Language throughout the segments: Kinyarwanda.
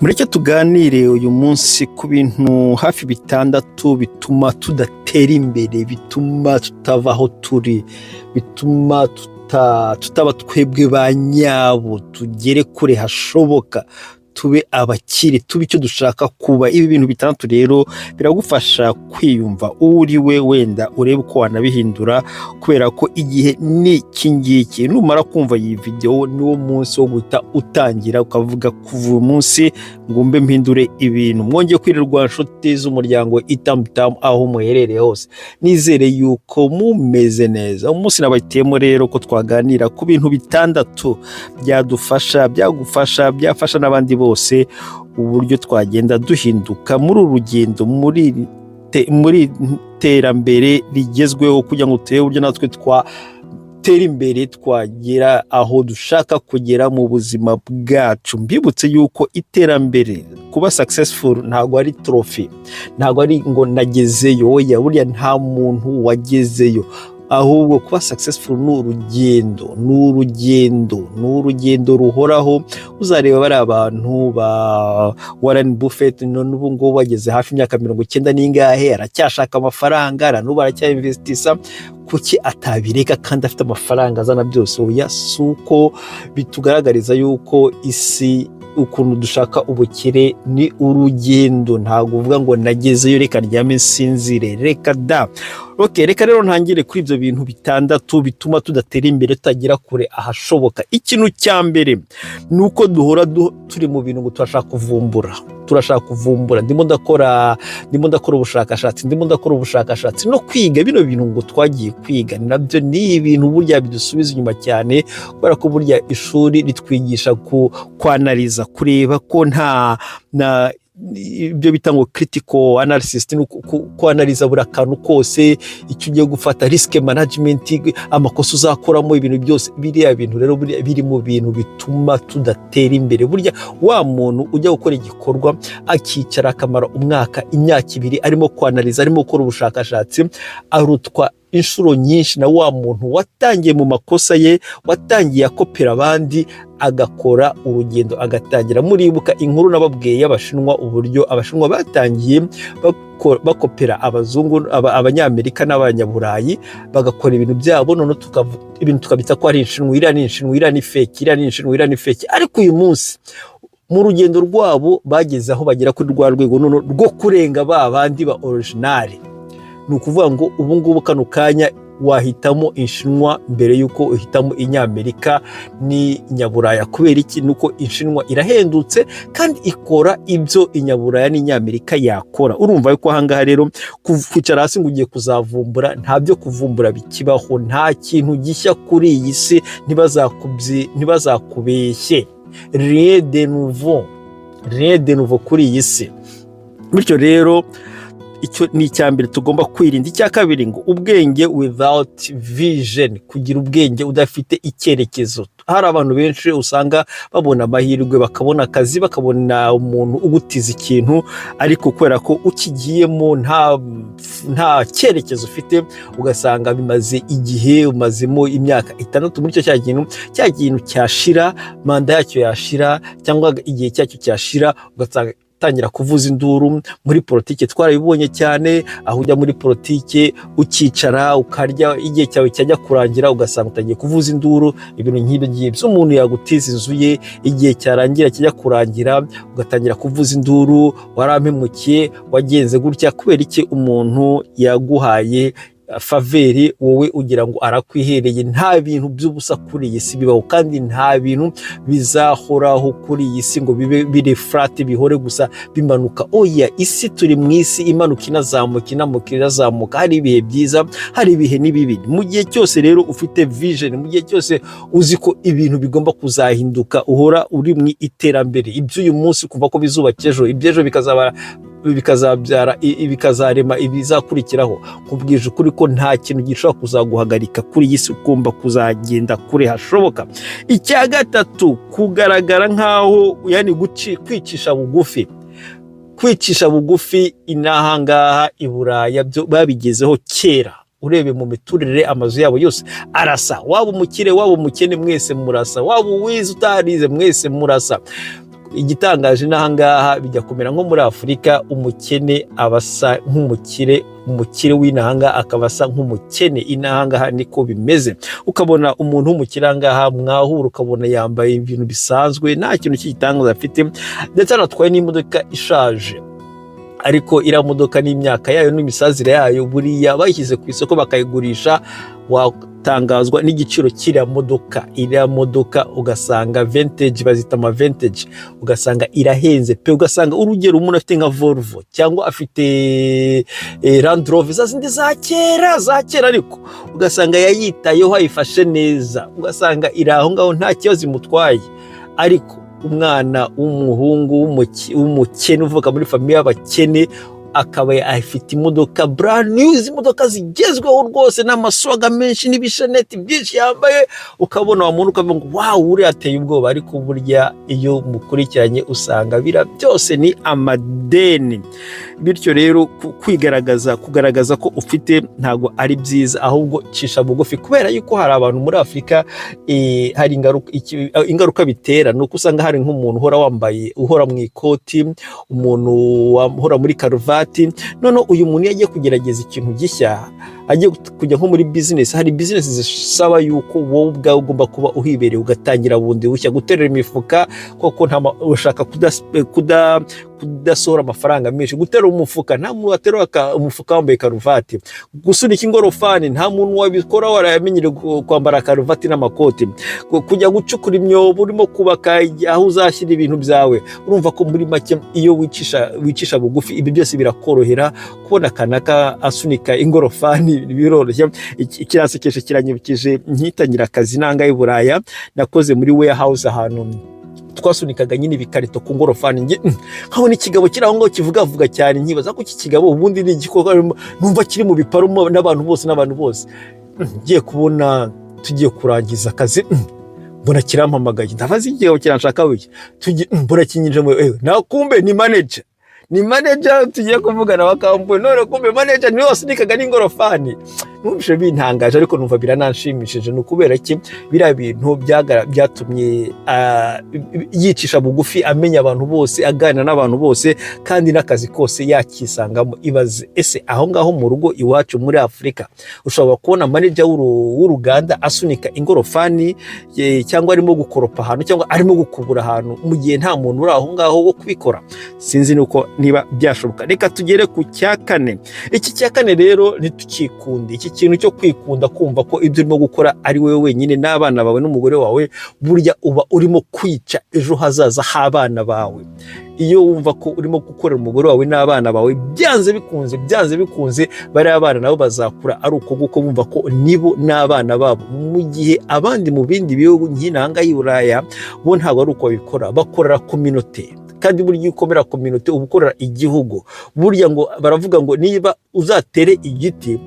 Mureke tuganire uyu munsi ku bintu hafi bitandatu bituma tudatera imbere, bituma tutava aho turi, bituma tutaba twebwe ba nyabo, tugere kure hashoboka, tube abakire, tube icyo dushaka kuba. Ibi bintu bitandatu rero biragufasha kwiyumva uwo uri we, wenda urebe uko wanabihindura, kubera ko igihe ni iki ngiki. Numara kumva iyi videwo, niwo munsi wo guhita utangira ukavuga: "Kuva uyu munsi ngombe mpindure ibintu." Mwongeye kwirirwa, nshuti z'umuryango Itamutamu, aho muherereye hose, nizere yuko mumeze neza. Umunsi nabahitiyemo rero ko twaganira ku bintu bitandatu byadufasha, byagufasha, byafasha n'abandi bose, uburyo twagenda duhinduka muri uru rugendo, muri terambere rigezweho, kugira ngo turebe uburyo natwe twatera imbere, twagera aho dushaka kugera mu buzima bwacu. Mbibutse yuko iterambere, kuba successful, ntabwo ari trophy, ntabwo ari ngo nagezeyo. Oya, burya nta muntu wagezeyo. Ahubwo kuba successful ni urugendo, ni urugendo, ni urugendo ruhoraho. Uzareba bari abantu ba Warren Buffett, none ubu ngubu bageze hafi imyaka 90 n'ingahe, aracyashaka amafaranga, na n'ubu aracyinvestisa. Kuki atabireka kandi afite amafaranga azana byose? Oya, si uko bitugaragariza yuko isi, ukuntu dushaka ubukire, ni urugendo. Ntabwo uvuga ngo nagezeyo, reka ndyame nsinzire, reka da. Okay, reka rero ntangire kuri ibyo bintu bitandatu bituma tudatera imbere, tutagera kure ahashoboka. Ikintu cya mbere ni uko duhora turi mu bintu ngo turashaka kuvumbura, turashaka kuvumbura, ndimo ndakora ubushakashatsi, ndimo ndakora ubushakashatsi no kwiga. Bino bintu ngo twagiye kwiga nabyo ni ibintu burya bidusubiza inyuma cyane, kubera ko burya ishuri ritwigisha kwanariza, kureba ko nta na ibyo bita ngo critical analysis, ni kwanariza buri akantu kose, icyo ugiye gufata, risk management, amakosa uzakoramo, ibintu byose. Biriya bintu rero buriya biri mu bintu bituma tudatera imbere. Burya wa muntu ujya gukora igikorwa, akicara akamara umwaka, imyaka 2, arimo kwanariza, arimo gukora ubushakashatsi, arutwa inshuro nyinshi na wa muntu watangiye mu makosa ye, watangiye akopera abandi, agakora urugendo, agatangira. Muribuka inkuru nababwiye y'Abashinwa, uburyo Abashinwa batangiye bakopera abazungu, Abanyamerika n'Abanyaburayi, bagakora ibintu byabo, none ibintu tukabita ko ari inshinwa: iriya ni inshinwa, iriya ni fake, iriya ni inshinwa, iriya ni fake. Ariko uyu munsi mu rugendo rwabo bageze aho bagera kuri rwa rwego none rwo kurenga ba bandi ba original. Ni ukuvuga ngo ubu ngubu kano kanya wahitamo inshinwa mbere y'uko uhitamo inyamerika n'inyaburaya. Kubera iki? Ni uko inshinwa irahendutse kandi ikora ibyo inyaburaya n'inyamerika yakora. Urumva yuko ahangaha rero kwicara hasi ngo ugiye kuzavumbura, nta byo kuvumbura bikibaho, nta kintu gishya kuri iyi si. Ntibazakubeshye, rien de nouveau, rien de nouveau kuri iyi si. Bityo rero icyo ni icya mbere tugomba kwirinda. Icya kabiri ngo ubwenge without vision, kugira ubwenge udafite icyerekezo. Hari abantu benshi usanga babona amahirwe, bakabona akazi, bakabona umuntu ugutiza ikintu, ariko kubera ko ukigiyemo nta cyerekezo ufite, ugasanga bimaze igihe, umazemo imyaka 6 muri icyo cya kintu, cya kintu cyashira, manda yacyo yashira cyangwa igihe cyacyo cyashira, ugasanga utangira kuvuza induru. Muri politiki twarabibonye cyane, aho ujya muri politiki ukicara ukarya, igihe cyawe cyajya kurangira ugasanga utangiye kuvuza induru, ibintu nk'ibyo ngibyo. Umuntu yagutiza inzu ye, igihe cyarangira, kijya kurangira, ugatangira kuvuza induru: "Warampemukiye, wagenze gutya." Kubera iki? Umuntu yaguhaye faveur, wowe ugira ngo arakwihereye. Nta bintu by'ubusa kuri iyi si bibaho, kandi nta bintu bizahoraho kuri iyi si ngo bibe biri flat, bihore gusa bimanuka. Oya, isi, turi mu isi imanuka inazamuka, inamuka inazamuka. Hari ibihe byiza, hari ibihe n'ibibi. Mu gihe cyose rero ufite vision, mu gihe cyose uzi ko ibintu bigomba kuzahinduka, uhora uri mu iterambere. Iby'uyu munsi kuva ko bizubaka ejo, iby'ejo bikazaba, bikazabyara, bikazarema ibizakurikiraho. Nkubwije ukuri ko nta kintu gishobora kuzaguhagarika kuri iyi si, ugomba kuzagenda kure hashoboka. Icya gatatu, kugaragara nk'aho, yani kwicisha bugufi. Kwicisha bugufi inahangaha i Buraya byo babigezeho kera. Urebe mu miturire, amazu yabo yose arasa. Waba umukire, waba umukene, mwese murasa. Waba uwize, utarize, mwese murasa. Igitangaje n'ahangaha bijya kumera nko muri Afurika: umukene aba asa nk'umukire, umukire w'inahanga akaba asa nk'umukene. Inahangaha niko bimeze. Ukabona umuntu w'umukire ahangaha mwahura, ukabona yambaye ibintu bisanzwe, nta kintu cy'igitangaza afite, ndetse anatwaye n'imodoka ishaje. Ariko iriya modoka n'imyaka yayo n'imisazire yayo, buriya bayishyize ku isoko bakayigurisha, watangazwa n'igiciro cy'iriya modoka. Iriya modoka ugasanga vintage, bazita ama vintage, ugasanga irahenze pe. Ugasanga urugero umuntu afite nka Volvo cyangwa afite Land Rover, za zindi za kera za kera, ariko ugasanga yayitayeho, ayifashe neza, ugasanga iri aho ngaho nta kibazo imutwaye. Ariko umwana w'umuhungu w'umukene uvuka muri famille y'abakene akaba afite imodoka brand new, izi modoka zigezweho rwose, n'amaswaga menshi n'ibisheneti byinshi yambaye, ukabona wa muntu ukavuga ngo: "Wow, uriya ateye ubwoba." Ariko burya iyo mukurikiranye usanga biriya byose ni amadeni. Bityo rero kwigaragaza, kugaragaza ko ufite ntabwo ari byiza, ahubwo cisha bugufi, kubera yuko hari abantu muri Afurika hari ingaruka bitera. Ni uko usanga hari nk'umuntu uhora wambaye, uhora mu ikoti, umuntu uhora muri karuvati. Noneho uyu muntu iyo agiye kugerageza ikintu gishya, agiye kujya nko muri bizinesi, hari bizinesi zisaba yuko wowe ubwawe ugomba kuba uhibereye, ugatangira bundi bushya guterura imifuka koko ushaka kudasohora amafaranga menshi. Guterura umufuka, nta muntu waterura umufuka wambaye karuvati. Gusunika ingorofani, nta muntu wabikora waramenyereye kwambara karuvati n'amakoti. Kujya gucukura imyobo urimo kubaka aho uzashyira ibintu byawe. Urumva ko muri make iyo wicisha bugufi, ibi byose birakorohera. Kubona kanaka asunika ingorofani biroroshye. Kiransekeje, kiranyibukije nkitangira akazi nanga y'i Buraya, nakoze muri warehouse ahantu twasunikaga nyine ibikarito ku ngorofani. Njye nkabona ikigabo kiri aho ngaho kivugavuga cyane, nkibaza ko iki kigabo ubundi ni igikorwa numva kiri mu biparu n'abantu bose. Ngiye kubona tugiye kurangiza akazi, mbona kirampamagaye. Ndabaza ikigabo kiranshaka wiki. Mbona kinyinjemo, nakumbe ni manager, ni manager tugiye kuvugana wa kampani. None kumbe manager niwe wasunikaga n'ingorofani. Numvise bintangaje, ariko numva birananshimishije. Ni ukubera ki? Biriya bintu byatumye yicisha bugufi, amenya abantu bose, aganira n'abantu bose, kandi n'akazi kose yakisangamo. Ibaze ese aho ngaho mu rugo iwacu muri Afurika ushobora kubona manager w'uruganda asunika ingorofani, cyangwa arimo gukoropa ahantu, cyangwa arimo gukubura ahantu, mu gihe nta muntu uri aho ngaho wo kubikora? Sinzi nuko niba byashoboka. Reka tugere ku cya kane. Iki cya kane rero, ntitukikunde. Iki kintu cyo kwikunda, kumva ko ibyo urimo gukora ari wowe wenyine n'abana bawe n'umugore wawe, burya uba urimo kwica ejo hazaza h'abana bawe. Iyo wumva ko urimo gukorera umugore wawe n'abana bawe, byanze bikunze, byanze bikunze, bariya bana nabo bazakura ari uko nguko, bumva ko nibo n'abana babo. Mu gihe abandi mu bindi bihugu nk'inanga y'i Buraya bo ntabwo ari uko babikora, bakorera communauté. Kandi burya iyo ukomera communauté uba ukorera igihugu. Burya ngo baravuga ngo niba uzatere igiti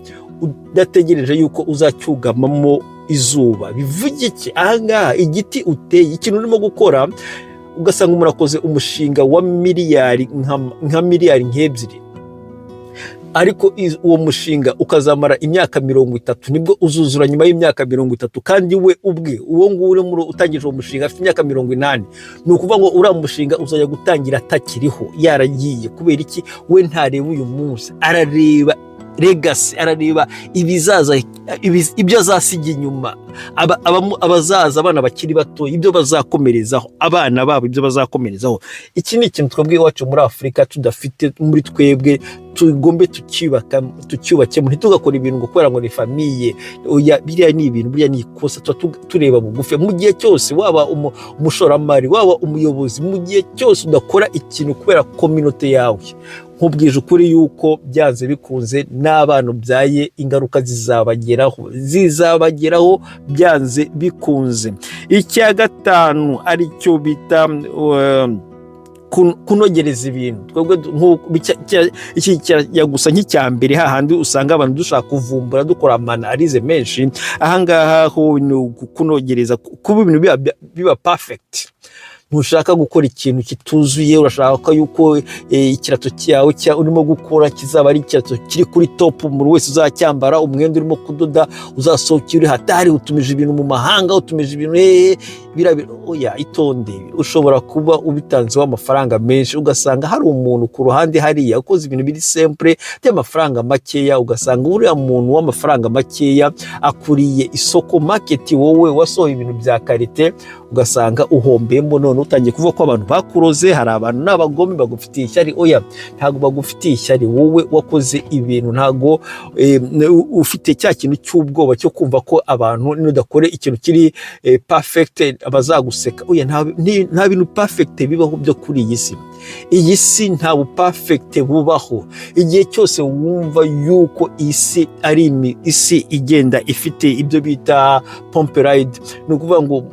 udategereje yuko uzacyugamamo izuba. Bivuge iki ahangaha? Igiti uteye, ikintu urimo gukora, ugasanga umuntu akoze umushinga wa miliyari, nka miliyari nk'ebyiri, ariko uwo mushinga ukazamara imyaka 30, nibwo uzuzura nyuma y'imyaka 30, kandi we ubwe uwo nguwo urimo utangije uwo mushinga afite imyaka 80. Ni ukuvuga ngo uriya mushinga uzajya gutangira atakiriho, yaragiye. Kubera iki? We ntareba uyu munsi, arareba legacy, arareba ibizaza, ibyo azasiga inyuma, abazaza, abana bakiri bato, ibyo bazakomerezaho, abana babo ibyo bazakomerezaho. Iki ni ikintu twebwe iwacu muri Afurika tudafite muri twebwe. Tugombe tucyubaka, tucyubakemo. Ntitugakora ibintu ngo kubera ngo ni famille. Oya, biriya ni ibintu, buriya ni ikosa. Tuba tureba bugufi. Mu gihe cyose waba umushoramari, waba umuyobozi, mu gihe cyose udakora ikintu kubera communauté yawe, nkubwije ukuri yuko byanze bikunze n'abana ubyaye ingaruka zizabageraho, zizabageraho byanze bikunze. Icya gatanu aricyo bita kunogereza ibintu. Twebwe iki kijya gusa nk'icya mbere, hahandi usanga abantu dushaka kuvumbura, dukora ama analyse menshi. Ahangaha ho ni ukunogereza, kuba ibintu biba perfect. Ntushaka gukora ikintu kituzuye, urashaka ko yuko ikirato cyawe urimo gukora kizaba ari ikirato kiri kuri top, umuntu wese uzacyambara, umwenda urimo kudoda uzasohoka uri hatari. Utumije ibintu mu mahanga, utumije ibintu hehe, biriya. Oya, itonde. Ushobora kuba ubitanzeho amafaranga menshi, ugasanga hari umuntu ku ruhande hariya ukoze ibintu biri simple by'amafaranga makeya, ugasanga uriya muntu w'amafaranga makeya akuriye isoko, market, wowe wasohoye ibintu bya qualité, ugasanga uhombeyemo. None utangiye kuvuga ko abantu bakuroze, hari abantu n'abagome bagufitiye ishyari. Oya, ntabwo bagufitiye ishyari. Wowe wakoze ibintu, ntabwo ufite cya kintu cy'ubwoba cyo kumva ko abantu nudakore ikintu kiri perfect bazaguseka. Oya, nta bintu perfect bibaho byo kuri iyi si. Iyi si nta bu perfect bubaho. Igihe cyose wumva yuko isi ari isi igenda ifite ibyo bita pomperide, ni ukuvuga ngo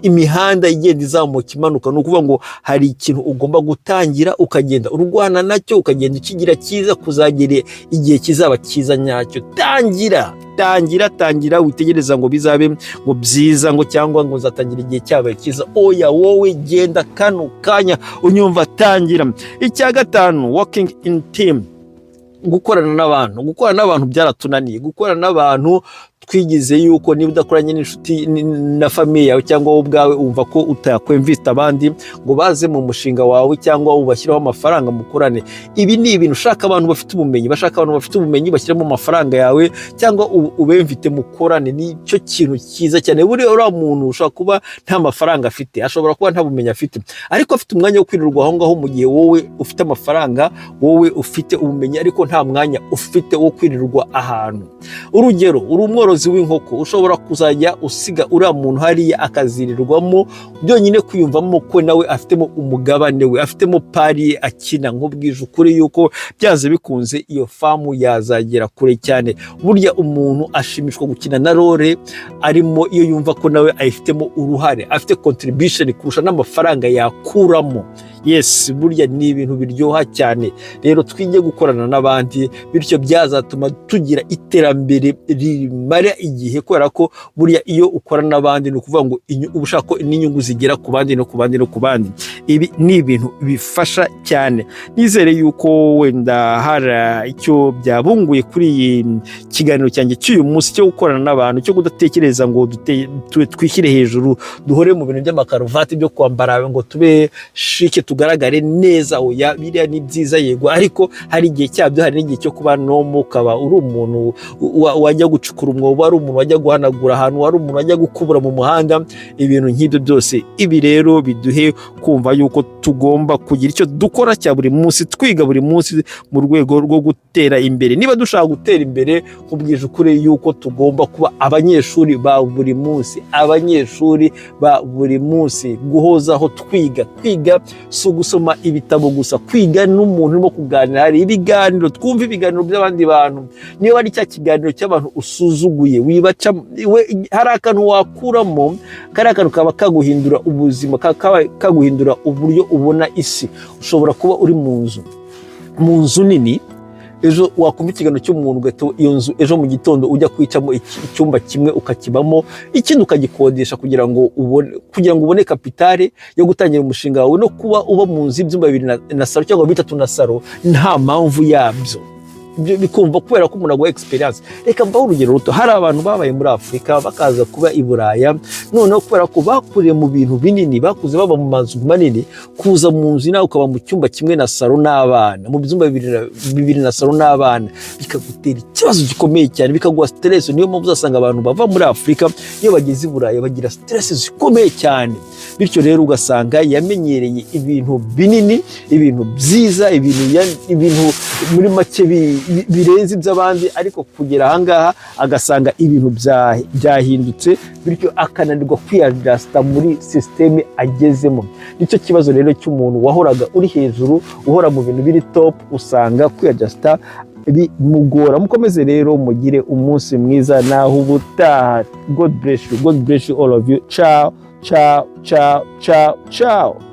imihanda igenda izamuka imanuka, ni ukuvuga ngo hari ikintu ugomba gutangira ukagenda urwana nacyo, ukagenda ukigira cyiza kuzagera igihe kizaba cyiza nyacyo. Tangira, tangira, tangira, witegereza ngo bizabe ngo byiza, ngo cyangwa ngo nzatangira igihe cyabaye cyiza. Oya, wowe genda kano kanya unyumva, tangira. Icya gatanu, working in team, gukorana n'abantu. Gukorana n'abantu byaratunaniye. Gukorana n'abantu twigize yuko niba udakoranye n'inshuti na famille yawe cyangwa wowe ubwawe, wumva ko utakwemvita abandi ngo baze mu mushinga wawe cyangwa ubashyiraho amafaranga mukorane. Ibi ni ibintu, ushaka abantu bafite ubumenyi, bashaka abantu bafite ubumenyi bashyiramo amafaranga yawe cyangwa ubemvite mukorane. Nicyo kintu cyiza cyane. Buriya uriya muntu ushobora kuba nta mafaranga afite, ashobora kuba nta bumenyi afite, ariko afite umwanya wo kwirirwa aho ngaho, mu gihe wowe ufite amafaranga, wowe ufite ubumenyi, ariko nta mwanya ufite wo kwirirwa ahantu. Urugero, uri umworozi w'inkoko, ushobora kuzajya usiga uriya muntu hariya akazirirwamo, byonyine kwiyumvamo ko nawe afitemo umugabane we, afitemo part ye akina. Nkubwije ukuri yuko byanze bikunze iyo farm yazagera kure cyane. Burya umuntu ashimishwa gukina na role arimo iyo yumva ko nawe ayifitemo uruhare, afite contribution kurusha n'amafaranga yakuramo. Yes, burya ni ibintu biryoha cyane. Rero twige gukorana n'abandi, bityo byazatuma tugira iterambere rimara igihe, kubera ko burya iyo ukorana n'abandi, ni ukuvuga ngo uba ushaka ko n'inyungu zigera ku bandi no ku bandi no ku bandi. Ibi ni ibintu bifasha cyane. Nizere yuko wenda hari icyo byabunguye kuri iyi kiganiro cyanjye cy'uyu munsi cyo gukorana n'abantu, cyo kudatekereza ngo twishyire hejuru, duhore mu bintu by'amakaruvati, byo kwambara ngo tube chic, tugaragare neza. Oya, biriya ni byiza yego, ariko hari igihe cyabyo, hari n'igihe cyo kuba normal, ukaba uri umuntu wajya gucukura umwobo, ari umuntu wajya guhanagura ahantu, ari umuntu wajya gukubura mu muhanda, ibintu nk'ibyo byose. Ibi rero biduhe kumva yuko tugomba kugira icyo dukora cya buri munsi, twiga buri munsi mu rwego rwo gutera imbere. Niba dushaka gutera imbere, nkubwije ukuri yuko tugomba kuba abanyeshuri ba buri munsi, abanyeshuri ba buri munsi, guhozaho twiga. Kwiga si ugusoma ibitabo gusa, kwiga n'umuntu urimo kuganira. Hari ibiganiro, twumva ibiganiro by'abandi bantu. Niba ari cya kiganiro cy'abantu usuzuguye, wibaca hari akantu wakuramo, kariya kantu kaba kaguhindura ubuzima, kaba kaguhindura uburyo ubona isi. Ushobora kuba uri mu nzu nini, ejo wakumva ikiganiro cy'umuntu ugahita iyo nzu ejo mu gitondo ujya kwicamo icyumba kimwe ukakibamo, ikindi ukagikodesha kugira ngo ubone capital yo gutangira umushinga wawe, no kuba uba mu nzu y'ibyumba bibiri na salon cyangwa bitatu na salon nta mpamvu yabyo. Ibyo bikumva kubera ko umuntu aguha experience. Reka mbahe urugero ruto. Hari abantu babaye muri Afurika bakaza kuba i Buraya, noneho kubera ko bakuriye mu bintu binini, bakuze baba mu mazu manini, kuza mu nzu nawe ukaba mu cyumba kimwe na salon n'abana, mu byumba bibiri na salon n'abana, bikagutera ikibazo gikomeye cyane, bikaguha stress. Niyo mpamvu uzasanga abantu bava muri Afurika iyo bageze i Buraya bagira stress zikomeye cyane. Bityo rero ugasanga yamenyereye ibintu binini, ibintu byiza, ibintu muri make birenze iby'abandi, ariko kugera ahangaha agasanga ibintu byahindutse, bityo akananirwa kwiyadjustinga muri système agezemo. Nicyo kibazo rero cy'umuntu wahoraga uri hejuru, uhora mu bintu biri top, usanga kwiyadjustinga bimugora. Mukomeze rero mugire umunsi mwiza, naho ubutaha. God bless you, God bless you all of you. Ciao, ciao, ciao, ciao, ciao.